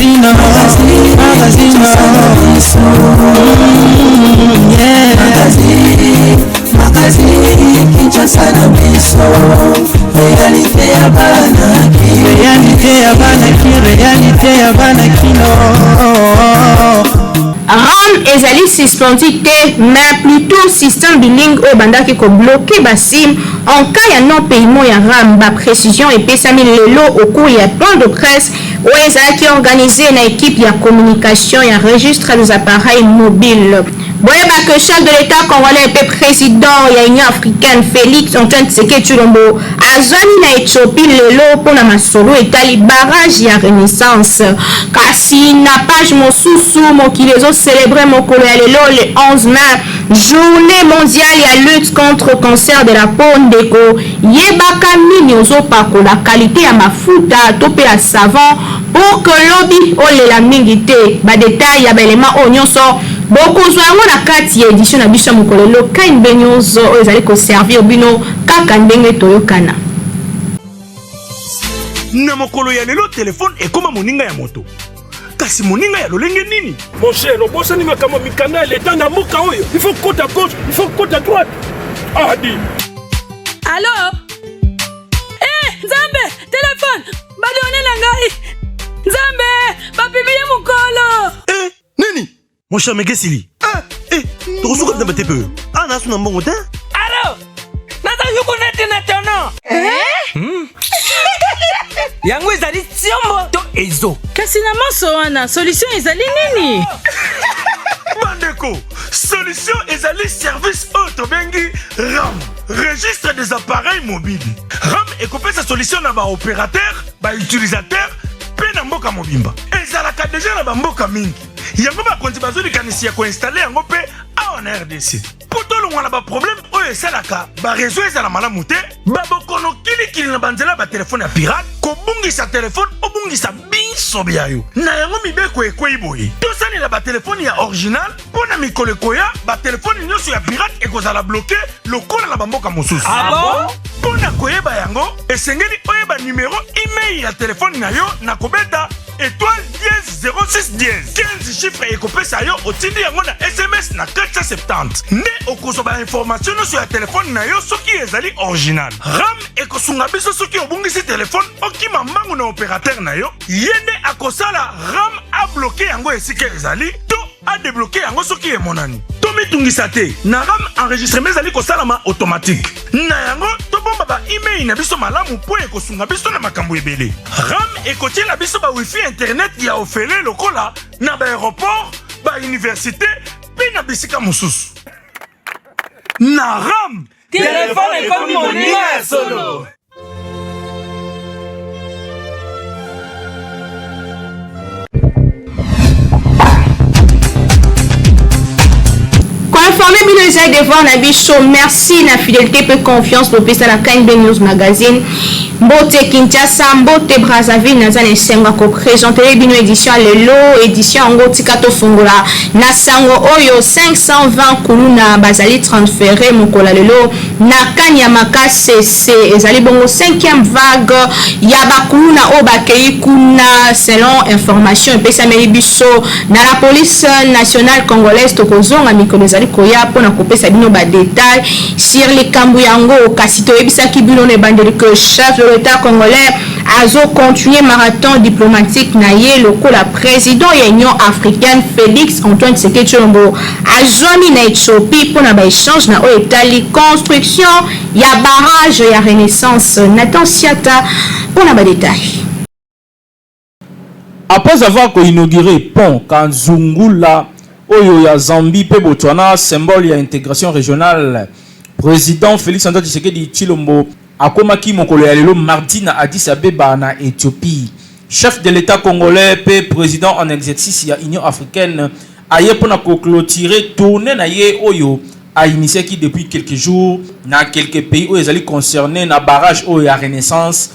Magazine, magazine, yeah. Magazine, Kinshasa na biso, réalité ya bana Réalité ya bana ki, réalité ya bana kino. RAM ezali suspendu te mais plutôt système billing oyo ebandaki kobloquer basim en cas ya non paiement ya RAM. Baprécision epesami lelo au cours ya point de presse oyo ezalaki organisé na équipe ya communication ya registre des appareils mobiles. Boyeba que chef de l'État congolais mpe président ya Union africaine, Félix Antoine Tshisekedi Tshilombo, azwami na Éthiopie lelo mpona masolo etali barrage ya Renaissance. Kasi na page mosusu, mokili ezocélébrer mokolo ya lelo, le 11 mai, Journée mondiale ya lutte contre cancer de la peau. Ndeko, yebaka nini ozopakola, qualité ya mafuta to mpe ya savon, pour que lobi olela mingi te. Badétail ya baelema oyo nyonso bokozwa yango na kati ya édition na biso ya mokolo lelo. KNB News oyo ezali koservir bino kaka ndenge toyokana. Na mokolo ya lelo, telefone ekóma moninga ya moto. Kasi moninga ya lolenge nini? Mon cher, obosani makambo ya mikanda ya leta na mboka oyo. Il faut kota gauche, il faut kota droite, adi. Allo, eh, Nzambe! Telefone, badonnées na ngai! Nzambe, bapublier mokolo! Eh, nini, mon cher Megesili? Eh, tokosuka nzambe te mpe awa na asu na mbongo te. Alo, naza yuku nete na tono. Yango ezali tiombo to ezo. Kasi na maso wana, solution ezali nini? Bandeko, solution ezali service oyo tobengi RAM, registre des appareils mobiles. RAM ekopesa solution na baopérateur, bautilisateur mpe na mboka mobimba. Ezalaka deja na bamboka mingi. Yango bakonzi bazwi likanisi ya koinstaller yango mpe awa na RDC, mpo tolongwa na baproblème oyo esalaka baréseau ezala malamu te, babokono kilikili na banzela ya batelefone ya pirate, kobungisa telefone, obungisa biso bya yo. Na yango mibeko ekwei boye: tosalela batelefone ya original, mpo na mikolo ekoya batelefone nyonso ya pirate ekozala bloqué lokola na bamboka mosusu. Ah bon? Mpo na koyeba yango, esengeli oyeba numero IMEI ya telefone na yo na kobeta étoile dièse 06 dièse. 15 chiffre ekopesa yo, otindi yango na SMS na 470, nde okozwa bainformation nyonso ya telefone na yo soki ezali original. RAM ekosunga biso soki obungisi telefone, okima mbangu na opérateur na yo. Ye nde akosala RAM abloquer yango esika ezali to adébloquer yango soki emonani. Tomitungisa te, na RAM enregistrement ezali kosalama automatique. Na yango tobomba ba IMEI na biso malamu, mpo ekosunga biso na makambo ebele. RAM ekotiela biso ba wifi internet ya ofele lokola na baaéroport, bauniversité mpe na bisika mosusu. Na RAM, telefone ekomi moninga ya solo. Koinformer bino eza devoir na biso. Merci na fidélité mpe confiance bopesa na KNB News Magazine. Mbote Kinshasa, mbote Brazzaville. Naza na esengo ya koprésenter bino édition ya lelo. Édition yango, tika tofungola na sango oyo: 520 kuluna bazali transféré mokolo ya lelo na Kanyama Kasese. Ezali bongo 5e vague ya bakuluna oyo bakei kuna, selon information epesameli biso na la Police nationale congolaise. Tokozonga mikolo ezali koya mpona kopesa bino badétail sur likambo yango. Kasi toyebisaki bino na ebandeli que chef de l'État congolais azocontinue marathon diplomatique na ye lokola président ya Union africaine. Félix Antoine Tshisekedi Tshilombo azwami na Éthiopie mpona baéchange na oyo etali construction ya barrage ya Renaissance. Nathan Siata mpona badétail. Après avoir inauguré pont Kazungula oyo ya Zambie mpe Botswana, symbole ya intégration régionale, président Félix Antoine Tshisekedi Tshilombo akomaki mokolo ya lelo mardi na Addis Abeba, na Éthiopie. Chef de l'État congolais mpe président en exercice ya Union africaine aye mpona koclôturer tournée na ye oyo ainitiaki depuis quelques jours na quelques pays oyo ezali concerné na barrage oyo ya Renaissance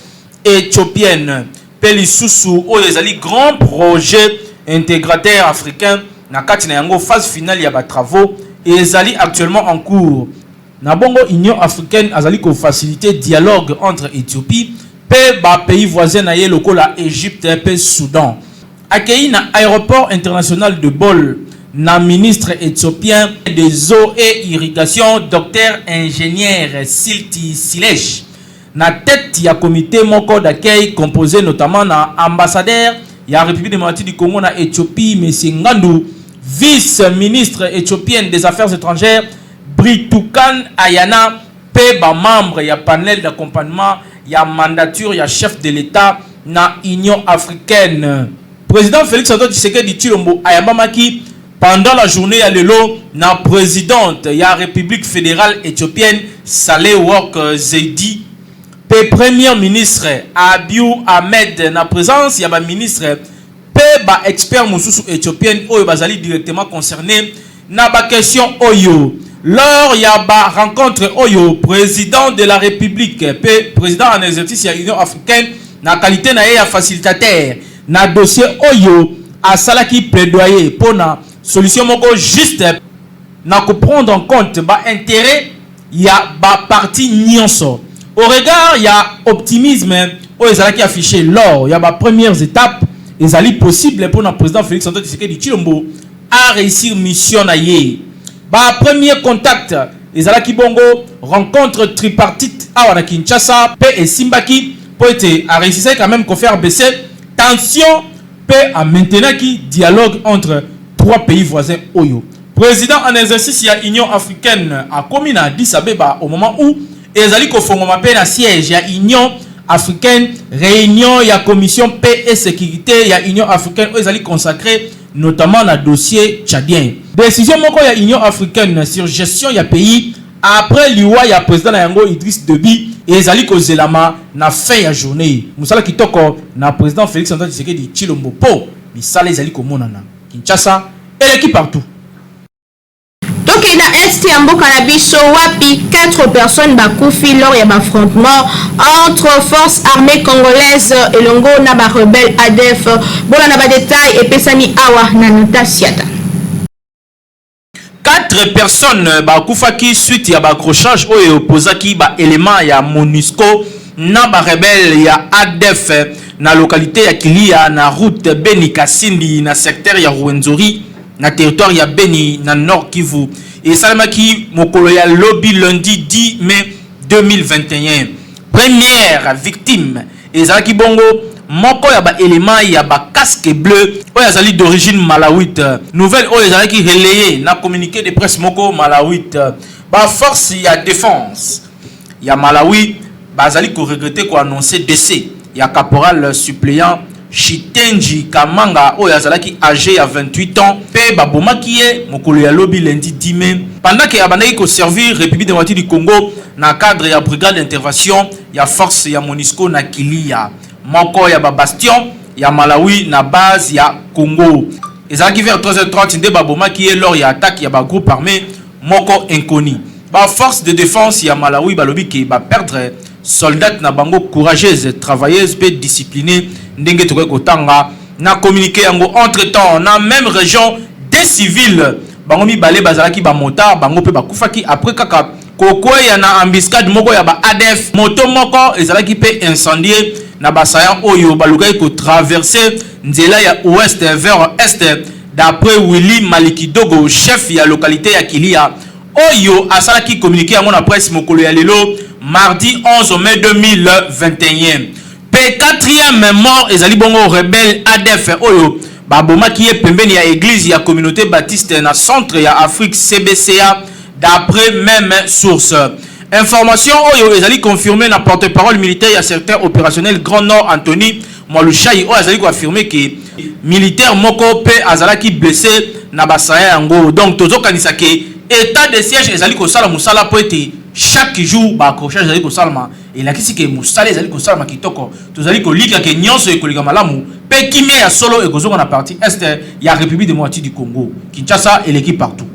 éthiopienne, mpe lisusu oyo ezali grand projet intégrateur africain. Na kati na yango, phase finale ya batravaux ezali actuellement en cours. Na bongo, Union africaine azali kofaciliter dialogue entre Éthiopie mpe bapays voisin na ye lokola Égypte mpe Soudan. Akei na aeroport international de Bole na ministre ethiopien des eaux et irrigation Docteur Ingenieur Silti Silesh na tete ya comite moko d'accueil compose notamment na ambassadeur ya Republique democratique du Congo na Ethiopie Monsieur Ngandu, vice-ministre ethiopienne des affaires etrangères Britukan Ayana mpe ba membres ya panel d'accompagnement ya mandature ya chef de l'Etat na Union africaine. President Felix Antoine Tshisekedi Tshilombo ayambamaki pendant la journee ya lelo na presidente ya Republique federale ethiopienne Sahle-Work Zewde mpe Premier ministre Abiy Ahmed na presence ya ba ministres mpe ba experts mosusu ethiopienne oyo bazali directement concernes na ba questions oyo. Lors ya ba rencontres oyo, President de la Republique mpe President en exercice ya Union africaine na qualite na ye ya facilitateur na dossier oyo asalaki plaidoyer mpo na solution moko juste na ko prendre en compte ba interets ya ba parties nionso. Au regard ya optimisme oyo ezalaki affiche lors ya ba premières etapes, ezali possible mpo na President Felix Antoine Tshisekedi Tshilombo a reussir mission na ye. Ba premiers contacts ezalaki bongo rencontre tripartite awa na Kinshasa mpe esimbaki mpo ete a reussissaki quand meme ko faire baisser tension mpe a maintenaki dialogue entre trois pays voisins oyo. President en exercice ya Union africaine akomi na Addis Abeba au moment où ezali kofongwama mpe na siège ya Union africaine reunion ya commission paix et securite ya Union africaine oyo ezali consacree notamment na dossier tchadien. Decision moko ya Union africaine sur gestion ya pays après liwa ya president na yango Idriss Deby ezali kozelama na fin ya journee. Mosala kitoko na president Felix Antoine Tshisekedi Tshilombo mpo misala ezali komonana. Kinshasa eleki partout. Tokei na est ya mboka na biso wapi 4 personnes bakufi lors ya baaffrontement entre force armée congolaise elongo na ba rebelles ADF. Bolanda ba details epesami awa na Nata Siata. 4 personnes bakufaki suite ya ba accrochage oyo e opposaki ba elements ya Monusco na ba rebelles ya ADF na localite ya Kiliya na route Beni-Kasindi na secteur ya Ruwenzori na territoire ya Beni na Nord-Kivu. Esalemaki mokolo ya lobi lundi 10 mai 2021. Première victime ezalaki bongo moko ya ba elements ya ba casques bleus oyo azali d'origine malawite. Nouvelle oyo ezalaki relayer na communique de presse moko malawite. Ba forces ya defense ya Malawi bazali ko regretter ko annoncer decès ya caporal suppleant Shitenji Kamanga oyo azalaki age ya 28 ans mpe babomaki ye mokolo ya lobi lundi 10 mai pendant que abandaki ko servir Republique democratique du Congo na cadre ya brigade d'intervention ya force ya Monusco na Kiliya, moko ya ba bastions ya Malawi na base ya Congo. Ezalaki vers 3h30 nde babomaki ye lors ya attaque ya ba groupes armes moko inconnu. Ba forces de defense ya Malawi balobi ke ba perdre soldate na bango courageuse, travailleuse mpe disciplinee ndenge tokoki kotanga na communique yango. Entre temps, na meme region, deux civils bango mibale bazalaki ba motards, bango mpe bakufaki après kaka kokweya na embuscade moko ya ba ADF. Moto moko ezalaki mpe incendie na ba assaillants oyo balukaki ko traverser nzela ya ouest vers est, d'après Willy Malikidogo, chef ya localite ya Kiliya, oyo asalaki communique yango na presse mokolo ya lelo mardi 11 mai 2021. Mpe quatrième mort ezali bongo rebelle ADF oyo babomaki ye pembeni ya eglise ya communauté baptiste na centre ya Afrique CBCA d'après meme source. Information oyo ezali confirmée na porte-parole militaire ya secteur opérationnel Grand Nord Anthony Mwalushayi oyo azali ko affirmer que militaire moko pe azalaki blesse na ba saillants yango. Donc tozokanisa que etat de siège ezali kosala mosala po ete chaque jour ba accrochages ezali kosalama, elakisi que mosala ezali kosalama kitoko. Tozali kolikya que nionso ekoleka malamu pe kimia ya solo ekozonga na partie Est ya Republique democratique du Congo. Kinshasa eleki partout.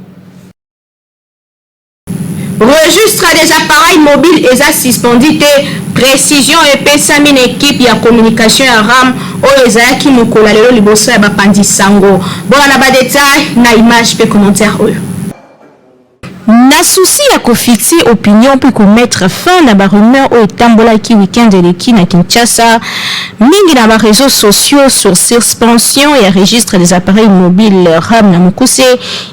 Registre des appareils mobiles eza suspendu te, precision epesami na equipe ya communication ya ram oyo ezalaki mokolo ya lelo liboso ya bapanzi sango. Bolanda ba details na image pe commentaire oyo. Na souci ya ko fixer opinion mpe ko mettre fin na ba rumeurs oyo etambolaki week-end eleki na Kinshasa mingi na ba reseaux sociaux sur suspension ya registre des appareils mobiles, ram na mokuse,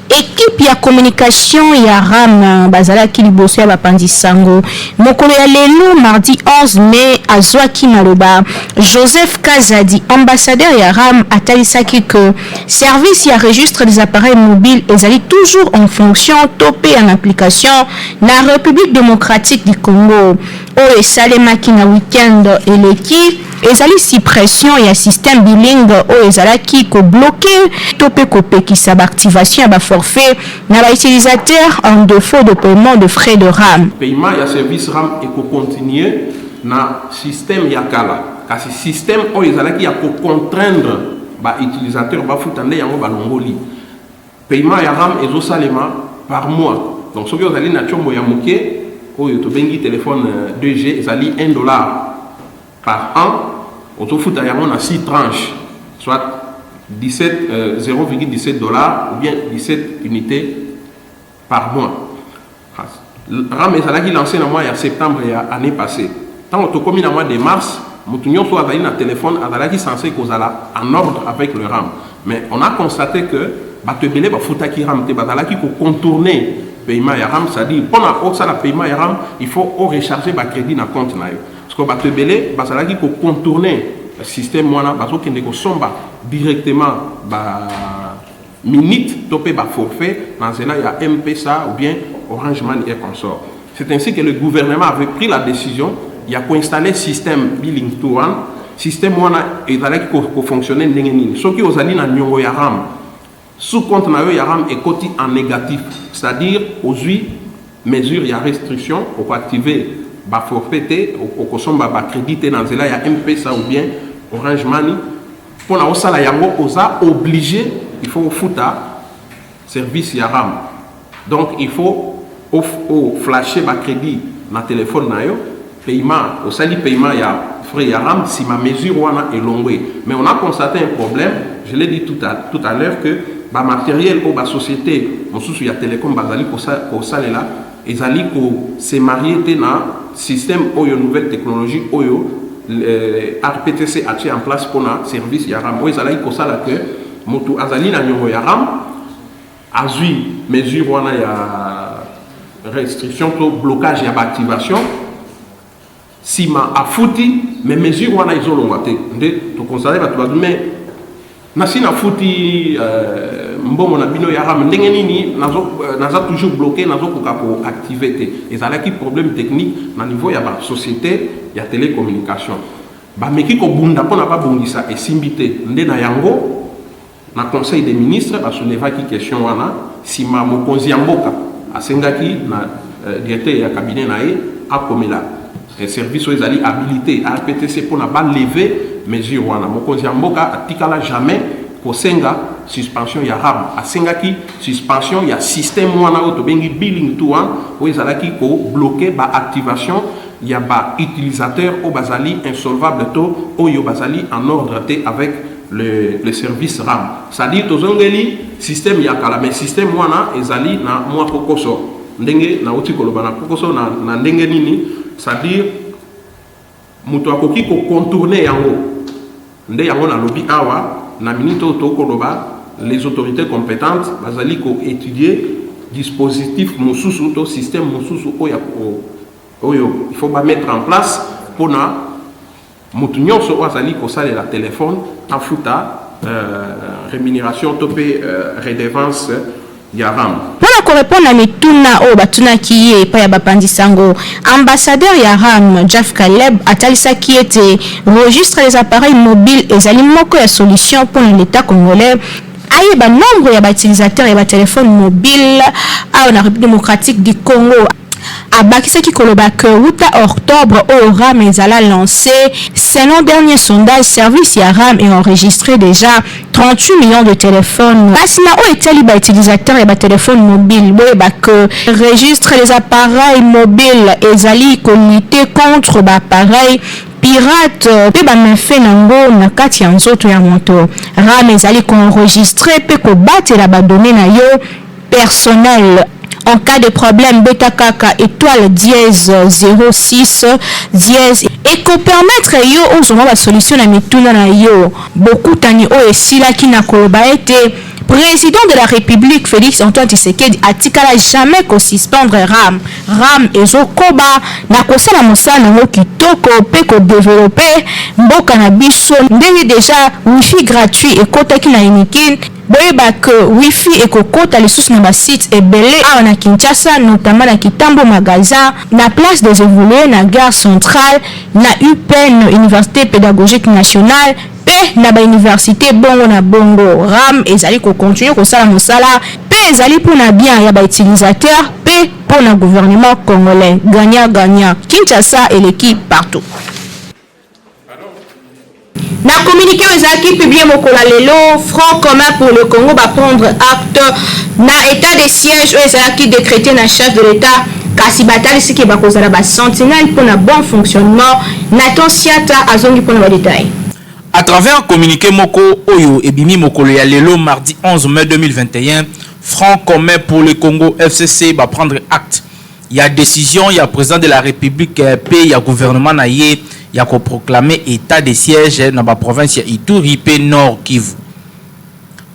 equipe ya communication ya ram bazalaki liboso ya bapanzi sango mokolo ya lelo mardi 11 mai. Azwaki maloba Joseph Kazadi, ambassadeur ya ram, atalisaki que service ya registre des appareils mobiles ezali toujours en fonction to mpe en application na République démocratique du Congo. Oyo esalemaki na week-end eleki ezali suppression ya système billing oyo ezalaki kobloquer to mpe kopekisa baactivation ya baforfait na bautilisateur en défaut de paiement de frais de RAM. Paiement ya service RAM ekocontinue na système ya kala, kasi système oyo ezalaki ya kocontraindre bautilisateur bafuta nde yango balongoli. Paiement ya RAM ezosalema par mois. Donc soki ozali na tiombo ya moke oyo tobengi téléphone 2G, ezali 1 $ par an. Ozofuta yango na 6 tranches, soit 17, 0,17 $ ou bien 17 unités par mois. RAM ezalaki lancé na mois ya septembre ya année passée. Ntango tokomi na mois de mars, moto nyonso azali na téléphone azalaki censé kozala en ordre avec le RAM, mais on a constaté que bato ebele bafutaki RAM te, bazalaki kocontourner paiement ya RAM. C'est-à-dire, mpona osala paiement ya RAM, il faut orecharger bacrédit na compte na yo, parce que bato ebele bazalaki kocontourner système wana, bazokende kosomba directement ba minute to mpe baforfait na nzela ya M-Pesa ou bien Orange Money et consort. C'est ainsi que le gouvernement avait pris la décision ya koinstaller système billing to one. Système wana ezalaki kofonctionne ndenge nini? Soki ozali na niongo ya RAM, sous compte na yo ya RAM ekoti en négatif, c'est-à-dire ozwi mesure ya restriction, okoactive baforfait te, okosomba bacrédit te na nzela ya M-Pesa ou bien Orange Money, mpona osala yango oza obligé, il faut ofuta service ya RAM. Donc il faut oflasher bacrédit na téléphone na yo, paiement, osali paiement ya frais ya RAM, nsima mesure wana elongwe. Mais on a constaté un problème, je l'ai dit tout à l'heure, que bamatériel oyo basociété mosusu ya télécom bazali kosalela ezali kose marier te na système oyo, nouvelle technologie oyo ARPTC atie en place mpona service ya RAM, oyo ezalaki kosala ke moto azali na niongo ya RAM, azwi mesure wana ya restriction to blocage ya baactivation, nsima afuti, mais mesure wana ezolongwa te. Nde toconstate bato bazu: mais nasi nafuti mbongo na bino ya RAM, ndenge nini naza toujours bloqué, nazokoka koactive te? Ezalaki problème technique na niveau ya basociété ya télécommunication. Bameki kobunda mpona babongisa, esimbi te. Nde na yango, na Conseil des ministres, basoulevaki question wana. Nsima mokonzi ya mboka asengaki na directeur ya cabinet na ye akomela service oyo ezali habilité, ARPTC, mpona balever mesure wana. Mokonzi ya mboka atikala jamais kosenga suspension ya RAM, asengaki suspension ya système wana oyo tobengi billing to one, oyo ezalaki kobloquer baactivation ya bautilisateur oyo bazali insolvable to oyo bazali en ordre te avec le service RAM. C'est-à-dire tozongeli système ya kala, mais système wana ezali na mwa kokoso. Ndenge nauti koloba, na kokoso na ndenge nini? C'est-à-dire moto akoki kocontourner yango. Nde yango nalobi awa, na minute oyo tokoloba, les autorités compétentes bazali koétudier dispositif mosusu to système mosusu oyo il faut bamettre en place mpona moto nyonso oyo azali kosalela telefone afuta rémunération to mpe redevance ya RAM. Mpona korépondre na mituna oyo batunaki ye epai ya bapanzi sango, ambassadeur ya RAM Jeff Caleb atalisaki ete registre des appareils mobiles ezali moko ya solution mpona l'État congolais ayeba nombre ya bautilisateur ya batelefone mobile awa na République démocratique du Congo. Abakisaki koloba ke wuta octobre oyo RAM ezala lancé, selon dernier sondage, service ya RAM est enregistré déjà 38 millions de téléphones. Kasi na oyo etali bautilisateur ya batelefone mobile, boyeba ke registre des appareils mobiles ezali kolutter contre baappareil pirate mpe baméfaits nango na kati ya nzoto ya moto. RAM ezali koenregistrer mpe kobatela badonnées na yo personnel. En cas de problème beta kaka etoile dièse 06 dièse eko permettre yo ozwa mwa ba solution na mituna na yo. Bokutani oyo esilaki na koloba ete President de la Republique Felix Antoine Tshisekedi atikala jamais ko suspendre ram. Ram ezo koba na kosala mosala na yango kitoko mpe ko developper mboka na biso ndenge dejà wifi gratuit ekotaki na Unikin. Boyeba que wifi ekokota lisusu na ba sites ebele awa na Kinshasa notamment na Kitambo Magasin, na place des Evolues, na gare centrale, na UPN, Universite Pedagogique Nationale, mpe na ba universites bongo na bongo. Ram ezali ko continuer kosala mosala mpe ezali mpo na bien ya ba utilisateurs mpe mpo na gouvernement congolais. Gagnant gagnant. Kinshasa eleki partout. Na communiqué oyo ezalaki publié mokolo ya lelo, Front commun pour le Congo ba prendre acte na etat de siège oyo ezalaki decrete na chef de l'Etat, kasi batalisi ke bakozala ba sentinelles mpo na bon fonctionnement. Nathan Siata azongi mpo na ba details. À travers communiqué moko oyo ebimi mokolo ya lelo mardi 11 mai 2021, Front commun pour le Congo, FCC, ba prendre acte ya decision ya president de la Republique pe ya gouvernement na ye ya ko proclamer etat de siège na ba provinces ya Ituri pe Nord Kivu.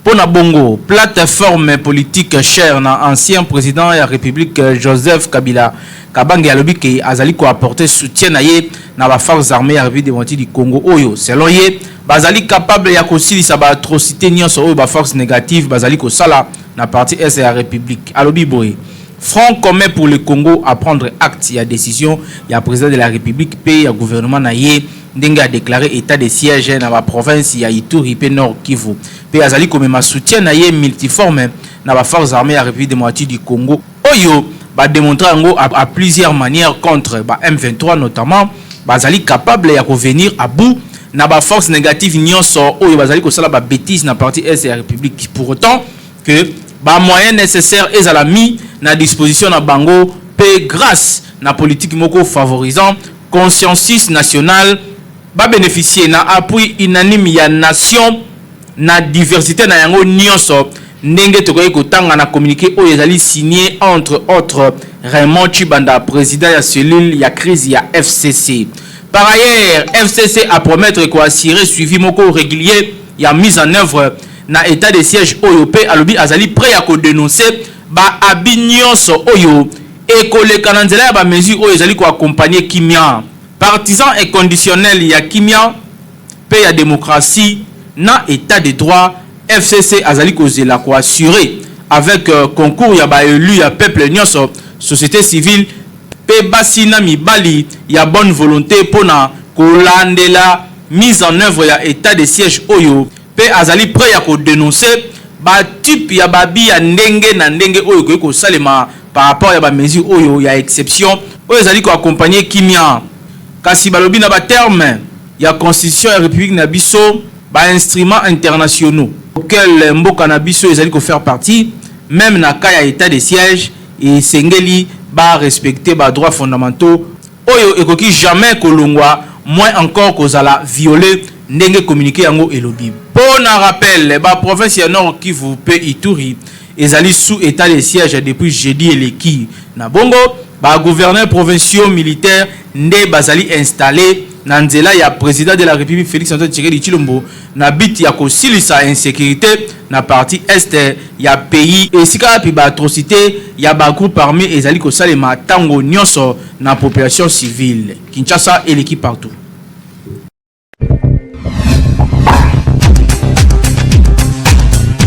Po na bongo, plateforme politique chère na ancien president ya Republique Joseph Kabila Kabange alobi ke azali ko apporter soutien na ye na ba forces armees ya Republique democratique du Congo oyo selon ye bazali capable ya kosilisa ba atrocites nionso oyo ba forces negatives bazali kosala na partie Est ya Republique. Alobi boye. Front commun pour le Congo a prendre acte ya decision ya president de la Republique pe ya gouvernement na ye ndenge a declarer etat de siège na ba provinces ya Ituri pe Nord Kivu pe azali komema soutien na ye multiforme na ba forces armees ya Republique democratique du Congo oyo ba demontra yango à plusieurs manières contre ba M23 notamment bazali capable ya ko venir à bout na ba forces negatives nionso oyo bazali kosala ba betises na partie Est ya Republique pour autant que ba moyens necessaires ezala mis na disposition na bango pe grace na politique moko favorisant consciensus national ba beneficier na appui unanime ya nation na diversite na yango nionso ndenge tokoki kotanga na communique oyo ezali signe entre autres Raymond Tshibanda president ya cellule ya crise ya FCC. Par ailleurs, FCC a promettre ko assurer suivi moko regulier ya mise en œuvre na etat de siège oyo pe alobi azali près ya ko denoncer ba abus nionso oyo ekoleka na nzela ya ba mesures oyo ezali ko accompagner kimia. Partisan inconditionnel ya kimia pe ya democratie na etat de droit, FCC azali kozela ko assurer avec concours ya ba elus ya peuple nionso, societe civile pe basi na mibali ya bonne volonte pona kolandela mise en œuvre ya etat de siège oyo pe azali pret ya ko denoncer ba types ya ba abus ya ndenge na ndenge oyo ekoki kosalema par rapport ya ba mesures oyo ya exception oyo ezali ko accompagner kimia. Kasi balobi na ba termes ya constitution ya Republique na biso, ba instruments internationaux auxquels mboka na biso ezali ko faire partie, meme na cas ya etat de siège, esengeli ba respecter ba droits fondamentaux oyo ekoki jamais kolongwa, moins encore kozala violer, ndenge communique yango elobi. Po na rappel, ba provinces ya Nord Kivu pe Ituri ezali sous etat de siège depuis jeudi eleki. Na bongo, ba gouverneurs provinciaux militaires nde bazali installes na nzela ya president de la Republique Felix Antoine Tshisekedi Tshilombo na but ya kosilisa insecurite na partie Est ya pays esika wapi ba atrocites ya ba groupes armes ezali kosalema tango nionso na population civile. Kinshasa eleki partout.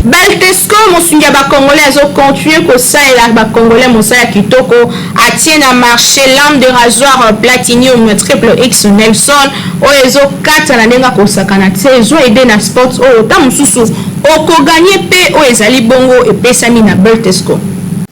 Baltesco mosungi ya ba congolais azo continuer kosalela ba congolais mosala kitoko atie na marché lame de rasoir platinum triple X Nelson oyo ezokata na ndenge akosakana te ezo aide na sport oyo ta mosusu okoganye mpe oyo ezali bongo epesami na Beltesco.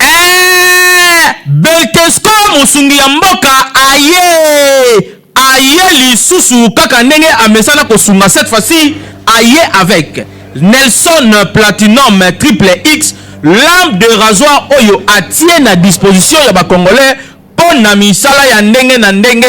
Eeh Beltesco mosungi ya mboka aye Aye lisusu kaka ndenge amesana kosunga cette fois ci aye avec Nelson Platinum Triple X lame de rasoir oyo atie na disposition ya ba congolais po na misala ya ndenge na ndenge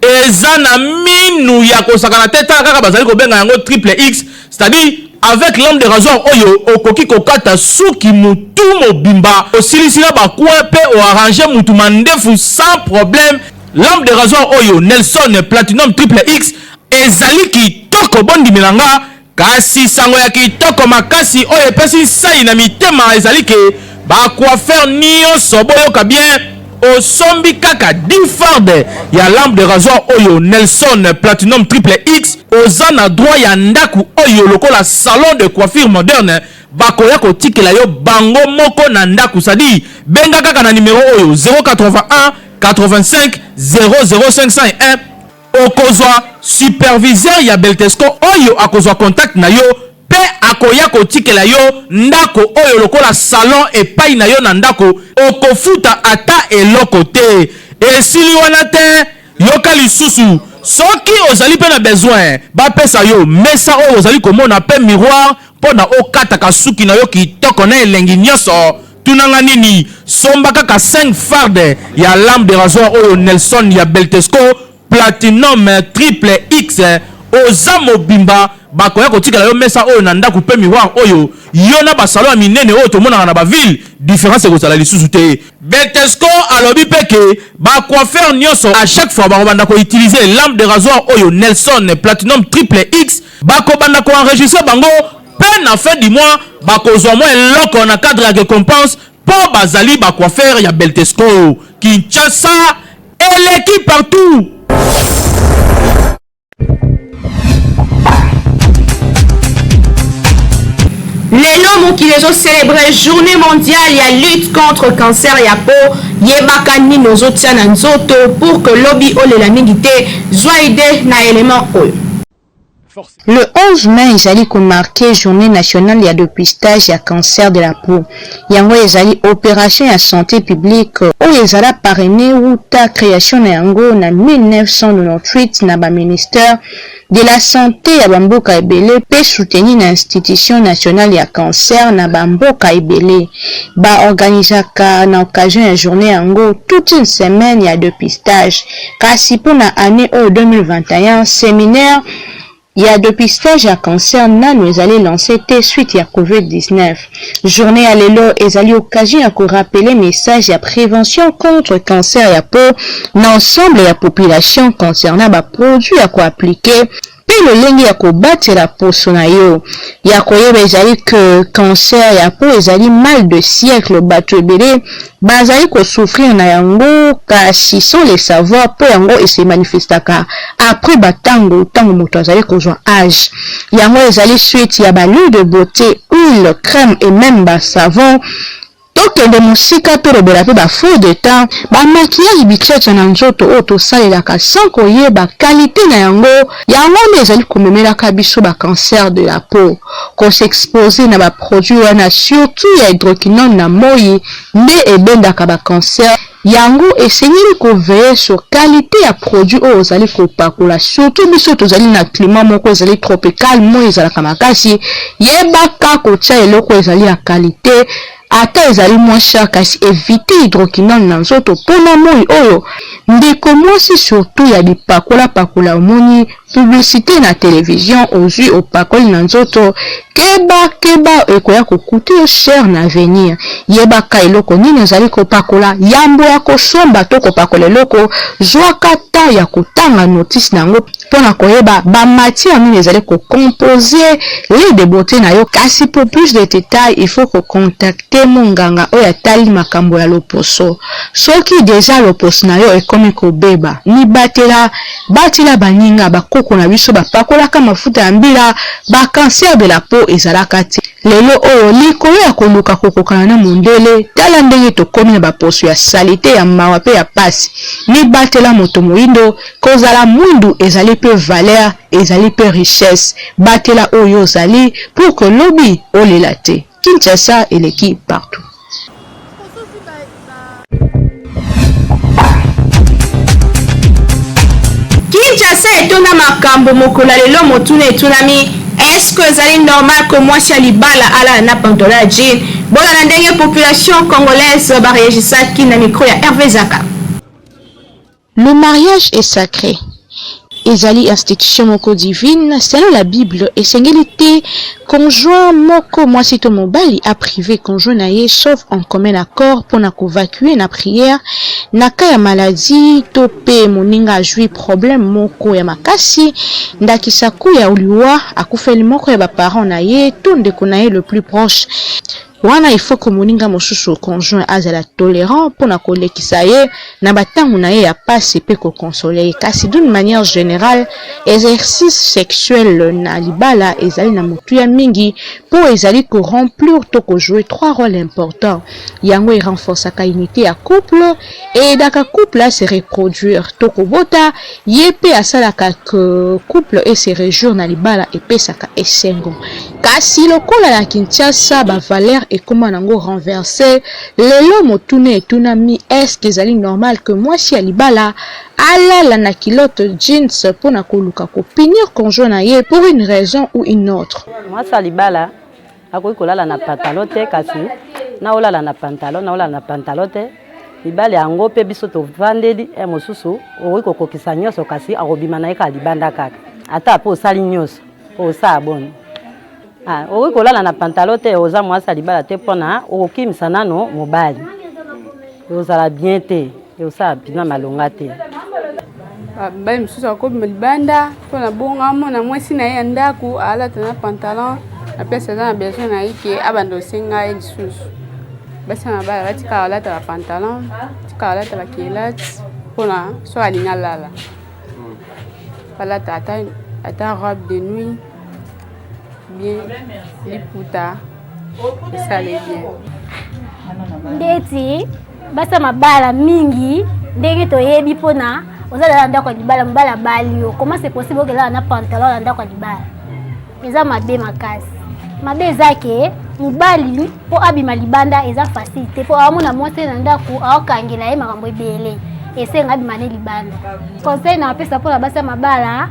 eza na minu ya kosakana te tala kaka bazali kobenga yango Triple X c'est à dire. Avec lame de rasoir oyo okoki kokata suki mutu mobimba osilisi na ba coin pe o arranger mutu mandefu sans problème. Lame de rasoir oyo Nelson Platinum Triple X ezali kitoko bondimela nga. Kasi sango ya kitoko makasi oyo epesi nsai na mitema ezali ke ba coiffeurs nionso boyoka bien, osombi kaka 10 fardes ya lampe de rasoir oyo Nelson Platinum Triple X, oza na droit ya ndaku oyo lokola salon de coiffure moderne bakoya kotikela yo bango moko na ndaku, c'est à dire benga kaka na numero oyo 081 85 00 501, Okozwa superviseur ya Beltesco oyo akozwa contact na yo pe akoya kotikela yo ndako oyo lokola salon epayi na yo na ndako, okofuta ata eloko te. Esili wana te, yoka lisusu, soki ozali pe na besoin bapesa yo mesa oyo ozali komona pe miroir mpo na okataka suki na yo kitoko na elengi nionso, tuna nga nini, somba kaka 5 fardes ya lame de rasoir oyo Nelson ya Beltesco Platinum Triple X, oza mobimba, bakoya kotikela yo mesa oyo na ndaku pe miroir oyo, yo na ba salons ya minene oyo tomonaka na ba villes, difference ekozala lisusu te. Beltesco alobi pe ke ba coiffeurs nionso à chaque fois bakobanda ko utiliser lame de rasoir oyo Nelson Platinum Triple X, Bakobanda ko enregistrer bango pe na fin du mois bakozwa mwa eloko na cadre ya recompense po bazali ba coiffeurs ya Beltesco. Kinshasa eleki partout. Lelo mokili ezo celebre journée mondiale ya lutte contre cancer ya peau. Yebaka nini ozotia na nzoto pour que lobi olela mingi te. Zwa idee na element oyo. Le 11 mai ezali ko marquer journee nationale ya depistage ya cancer de la peau. Yango ezali operation ya sante publique oyo ezala parrainee wuta creation na yango na 1998 na ba ministères de la sante ya ba mboka ebele mpe soutenu na institution nationale ya cancer na ba mboka ebele. Ba organisaka na occasion ya journee yango toute une semaine ya depistage. Kasi mpo na annee oyo 2021, seminaire ya depistage ya cancer nanu ezali lance te suite ya Covid 19. Journee ya lelo ezali occasion ya ko rappeler message ya prevention contre cancer ya peau na ensemble ya population concernant ba produits ya ko appliquer Mpe lolenge ya kobatela poso na yo. Ya koyeba ezali que cancer ya peau ezali mal de siècle batu ebele bazali ko souffrir na yango kasi sans le savoir mpo yango e se manifestaka après ba tango tango moto azali kozwa age. Yango ezali suite ya ba l'huile de beaute, huile, crème et meme ba savon. Tokende mosika tolobela pe ba faux de teint, ba maquillage bitiatia na nzoto oyo tosalelaka sans koyeba qualite na yango, yango nde ezali komemelaka biso ba cancer de la peau. Ko s'exposer na ba produits wana surtout ya hydroquinone na moyi nde ebendaka ba cancer, yango esengeli ko veiller sur qualite ya produit oyo ozali kopakola surtout biso tozali na climat moko ezali tropical moyi ezalaka makasi, yebaka kotia eloko ezali ya qualite ata ezali moins cher kasi eviter hydroquinone na nzoto po na moyi oyo ndeko mwasi surtout ya bipakola pakola omoni Publicite na television ozui opakoli na nzoto keba keba ekoya ko coute yo cher na avenir yebaka eloko nini ozali kopakola yambo ya kosomba to kopakola eloko zuaka temps ya kotanga notice na yango pona koyeba ba matière nini ezali ko composer lait de beaute na yo kasi pour plus de detail il faut ko contacter monganga oyo atali makambo ya loposo soki dejà loposo na yo ekomi kobeba mibatela Batela baninga, ba koko na biso ba pakolaka mafuta ya mbila, ba cancer de la peau ezalaka te. Lelo oyo likolo ya koluka kokokana na mondele, tala ndenge tokomi na ba poso ya salite ya mawa pe ya pasi. Mibatela moto moyindo, kozala mwindu ezali pe valeur, ezali pe richesse. Batela oyo ozali pour que lobi olela te. Kinshasa eleki partout. Kinshasa etonda makambo mokolo ya lelo motuna etunami est-ce que ezali normal que mwasi ya libala alala na pantalon ya jean? Bolanda ndenge population congolaise ba reagisaki na micro ya Herve Zaka. Le mariage est sacre. Ezali institution moko divine, selon la bible esengeli te conjoint moko mwasi to mobali a priver conjoint na ye sauf en commun accord pona ko vacuer na prière na cas ya maladie to pe moninga azui problème moko ya makasi ndakisa coup ya liwa akufeli moko ya ba parents na ye to ndeko na ye le plus proche. Wana il faut que moninga mosusu, conjoint, azala tolerant pona kolekisa ye na ba tango na ye ya pasi pe ko consoler ye. Kasi d'une manière generale, exercice sexuel na libala ezali na motuya mingi po ezali ko remplir to ko jouer trois roles importants. Yango e renforcaka unite ya couple, e aidaka couple a se reproduire to kobota, ye pe asalaka que couple e se rejouir na libala epesaka esengo. Kasi lokola na Kinshasa ba valeurs ekoma nango renverse, lelo motuna etunami est-ce que ezali normal que mwasi ya libala alala na culotte jeans pona koluka ko punir conjoint na ye pour une raison ou une autre? Mwasi ya libala akoki kolala na pantalon te kasi na olala na pantalon na olala na pantalon te mibali yango mpe biso tovandeli e mosusu okoki kokokisa nyonso kasi akobima na ye kaka libanda kaka ata mpe osali nyonso osala boni ah, okoki kolala na pantalon te oza mwasi ya libala te mpona okokimisa nano mobali ozala bien te Osala mpenza malonga te. Mibali mosusu akobima libanda mpo na bongo amona mwasi na ye ya ndako alata na pantalon na place aza na besoin na ye ke abanda osenga ye lisusu. Basi ya mabala batikala kolata ba pantalon, batikala kolata ba culotte mpona soki alingi alala balata ata, ata robe de nuit bien liputa esali bien. Ndeti basi ya mabala mingi ndenge toyebi mpona oza lala na ndako ya libala mobali abali yo comment c'est possible okelala na pantalon na ndako ya libala eza mabe makasi mabe eza ke mobali mpo abima libanda eza facile te mpo aomona mwasi na ndako aokangela ye makambo ebele esenga abima ne libanda conseil na apesa mpona basi ya mabala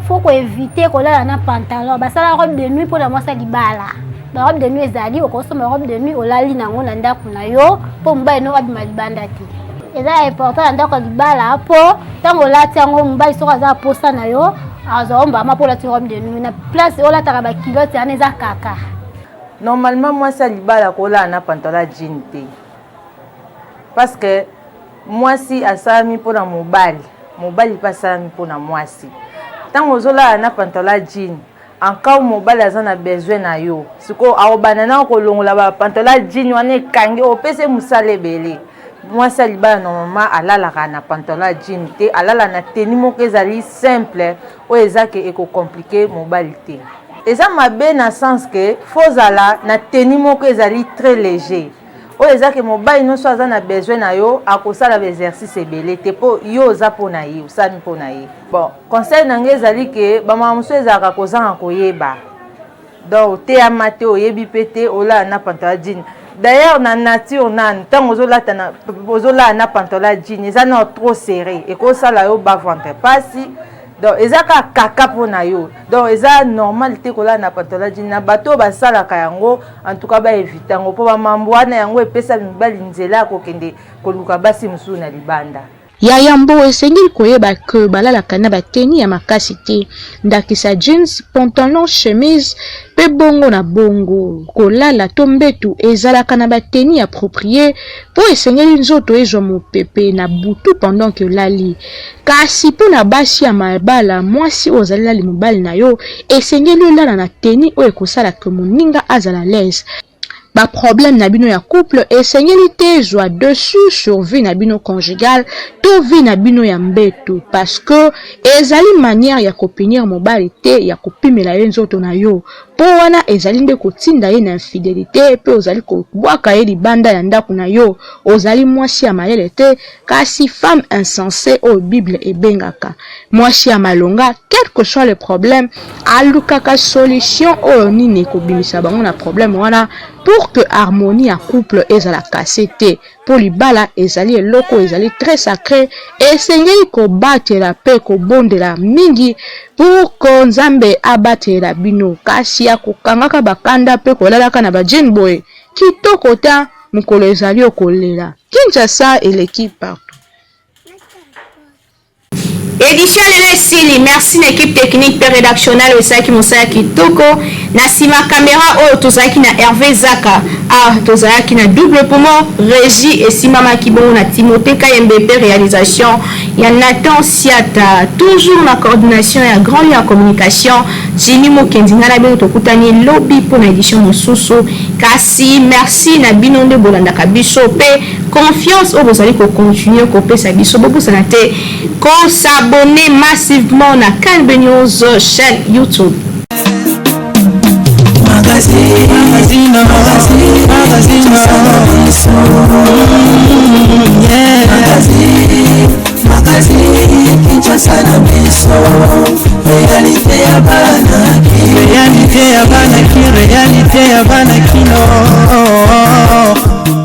faut ko éviter kolala na pantalon basala robe de nuit mpona mwasi ya libala ba robe de nuit ezali okosomba robe de nuit olali nango na ndako na yo mpo mobali no abima libanda te eza important na ndako ya libala mpo ntango olati yango mobali soki aza posa na yo azwa yo mbama mpo olati robe de nuit na place olataka bakilote wana eza kaka normalement mwasi ya libala akolala na pantalon ya jean te parce que Mwasi asalami mpo na mobali, mobali mpe asalami mpo na mwasi. Ntango ozolala na pantalon ya jean, en cas où mobali aza na besoin na yo, sikoyo akobanda na kolongola ba pantalon ya jean wana ekangi, opesi ye mosala ebele. Mwasi ya libala normalement alalaka na pantalon ya jean te, alala na tenue moko ezali simple oyo eza ke eko compliquer mobali te. Eza mabe na sens ke faut ozala na tenue moko ezali très leger. Oyo eza ke mobali nionso aza na besoin na yo akosala ba exercice ebele te po yo oza po na ye osali po na ye. Bon conseil na ngai ezali ke ba makambo mosusu ezalaka kozanga koyeba donc oteyama te oyebi pe te olala na pantalon ya jean d'ailleurs na nature nanu ntango ozolata na ozolala na pantalon ya jean eza nao trop serré ekosala yo ba ventre pasi donc eza kaka kaka mpo na yo donc eza normal te kolala na pantalon jean na bato oyo basalaka yango en tout cas baevite yango mpo bamambo wana yango epesa mibali nzela ya kokende koluka basi mosusu na libanda. Ya yambo esengeli koyeba que balalaka na ba tenues ya makasi te, ndakisa jeans, pantalon, chemise pe bongo na bongo. Kolala to mbetu ezalaka na ba tenues appropries po esengeli nzoto ezwa mopepe na butu pendant que olali. Kasi mpo na basi ya mabala, mwasi oyo ozali lali mobali na yo, esengeli olala na tenue oyo ekosala que moninga azala à l'aise. Ba problèmes na bino ya couple esengeli te ezwa dessus sur vie na bino conjugale to vie na bino ya mbetu parce que ezali manière ya ko punir mobali te ya kopimela ye nzoto na yo mpo wana ezali nde kotinda ye na infidelite mpe ozali kobwaka ye libanda ya ndako na yo. Ozali mwasi ya mayele te Kasi femme insensee oyo bible ebengaka mwasi ya malonga quel que soit le problème alukaka solution oyo nini ekobimisa bango na problème wana pour que harmonie ya couple ezala casse te po libala ezali eloko ezali très sacré esengeli kobatela pe kobondela mingi pour que Nzambe abatela bino kasi ya kokangaka bakanda pe kolalaka na ba jean boye kitoko ta mokolo ezali okolela. Kinshasa eleki partout. Édition lelo esili. Merci na équipe technique mpe rédactionnelle oyo esalaki mosala kitoko. Na nsima caméra oyo tozalaki na Hervé Zaka. Ah, tozalaki na double poumon. Régie esimbamaki bongo na Timothée Kayembe mpe réalisation ya Nathan Siata. Toujours na coordination ya grand ya communication Jimmy Mokendi. Ngai na bino tokutani lobi mpo na édition mosusu. Kasi merci na bino nde bolandaka biso mpe confiance oyo bozali kocontinue kopesa biso. Bobosana te kos'abonner massivement na KNB News chaîne YouTube. Magazine, magazine, magazine, yeah. Magazine, magazine, Kinshasa na biso, réalité ya bana. Réalité ya bana ki, réalité ya bana kino.